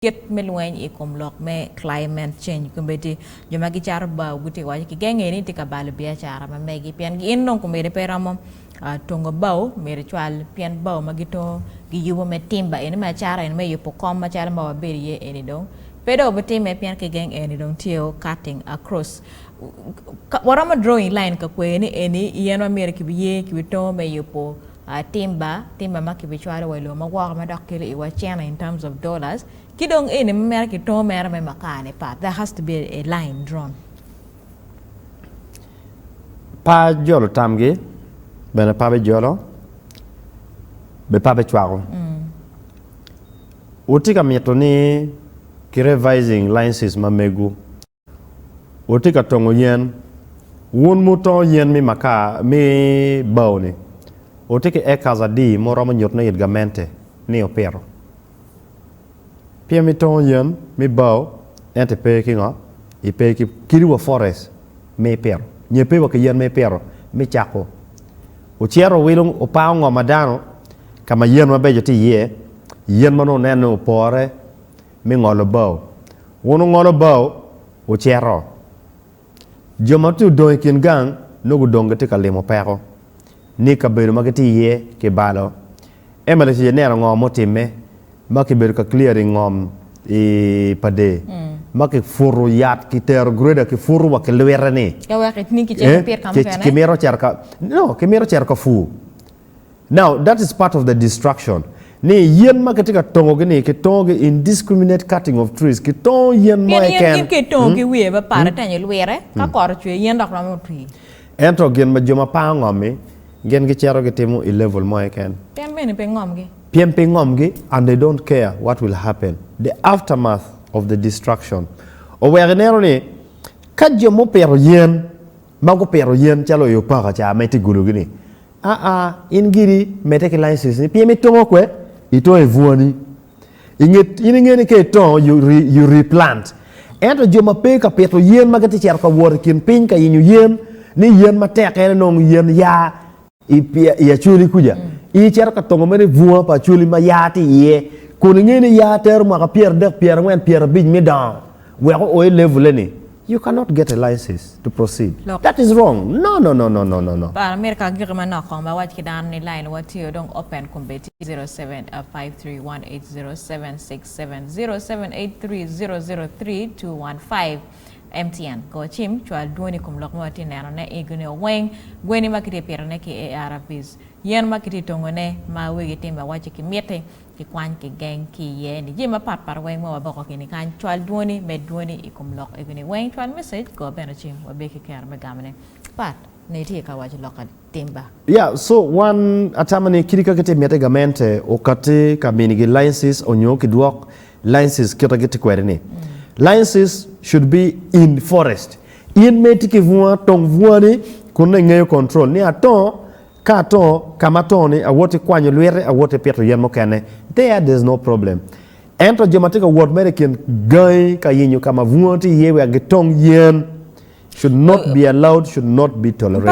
Kit me lweny i kom lok me climate change. Kombeddi jo ma gicato bao gitye ka waco ki genge ni tye ka balo biacara ma megi pien gin dong kombeddi pe romo tongo bao myero ecwal pien bao ma gitongo giyubo me timba eni me acara eni me yubo kom macalo ma wabedo iye eni dong pe dong obitimme pien kigeng eni dong tye cutting across. Waromo drawing line ka kwe ni eni yen ma myero kibiye kibitongo me yubo Timba, timba ma kibicwalo wa i lobo ma woko ma dok kelo iwa cene in terms of dollars, ki dong eni ma mere kitongo mere me makar ni pat, there has to be a line drawn. Pa jolo tamgi bene pa bijolo be pa bicwako. Wutye ka mito ni ki revising licenses ma megu. Wutye ka tongo yen, wun mutongo yen me makar me bao-ni, wutye ki acres adi ma wuromo nyutone it gamente ni wupito? Pien itongo yen me bao ento ipe ki ngo? Ipe ki kadi wa forest ma ipito nyo ipe wa ki yen ma ipito me cako. Wucito wuwilo wupango ngom pa dano ka ma yen mabeco tye iye, yen ma nongo wuneno ni opore me ngolo bao. Wun wungolo bao, wucito. Jo ma tye odong i kin gang nongo gudong gitye ka limo peko ni kabedo ma gitye iye kibalo. Emily ci ineno ngo mutimme ma kibedo ka clearing ngom i pa dee ma kiputo yat kitero grader kiputo wa ki lwite ni kimito cito ka pur. Now that is part of the destruction ni yen ma kitye ka tongo gi ni kitongo gi indiscriminate cutting of trees kitongo yen mo Pien yen keken. gin ka itongo ki wiye ma pat itenyo lwite ka kot ocwe yen dok romo twi. Ento gin ma jo ma pango ngom-mi gin gicito gitimo i level mo keken. Pien bene pe ngomgi. Pien pe ngomgi and they don't care what will happen the aftermath of the destruction oweko ineno ni ka jo mupito yen ma gupito yen calo i opaka ca ma itye gulugi ni Aa, in giri medde ki license ni pien itongo kwe, itongo i bwoni. I nge, in inge ni ka itongo, you re, you replant. Ento jo ma pe ka pito yen ma gitye cito ka wot i kin piny ka yenyo yen, ni yen matek en nongo yen yaa i, i Acholi kuca. In icito ka tongo mere i bunga pa Acholi ma yaa tye iye, kun inge ni yaa tero mwaka 30, 40, 50 me dongo wek oo i level-le ni. You cannot get a license to proceed. Lok. That is wrong. No, no, no, no, no, no, no. Par amito ka agiki manok kong ba wac ki dano ni line wa tye dong open kombeddi 0753180767 0783003215 MTN go cim cwal dwoni kom lok ma watye neno ne iguni weng gweni ma kitye pito ne ki ARVs yen ma kitye tongo ne ma wegi timbe waci ki miti ki kwany ki geng ki iye ni jami mapat pat weng ma waboko kini kany cwal dwoni med dwoni i kom lok egi ni weng cwal message go bene cim wabe ki kero me gamo ne pat ne itye ka waco lok atimba. Yeah so wan atamo ni kadi ka gitye miti gamente okati ka minigi licenses onyo kidwok licenses kita gitye kwede ni licenses should be in forest in ma itye ki bunga tong bunga ni kun nongo ingeyo control ni atongo Ka ato, ka ma ato ni, awot ikwanyo lwite, awot ipito yen mukene. There, there's no problem. Ento jo ma tye ka wot mere i kin gangi ka yenyo ka ma bunga tye iye wek gitong yen should not be allowed, should not be tolerated.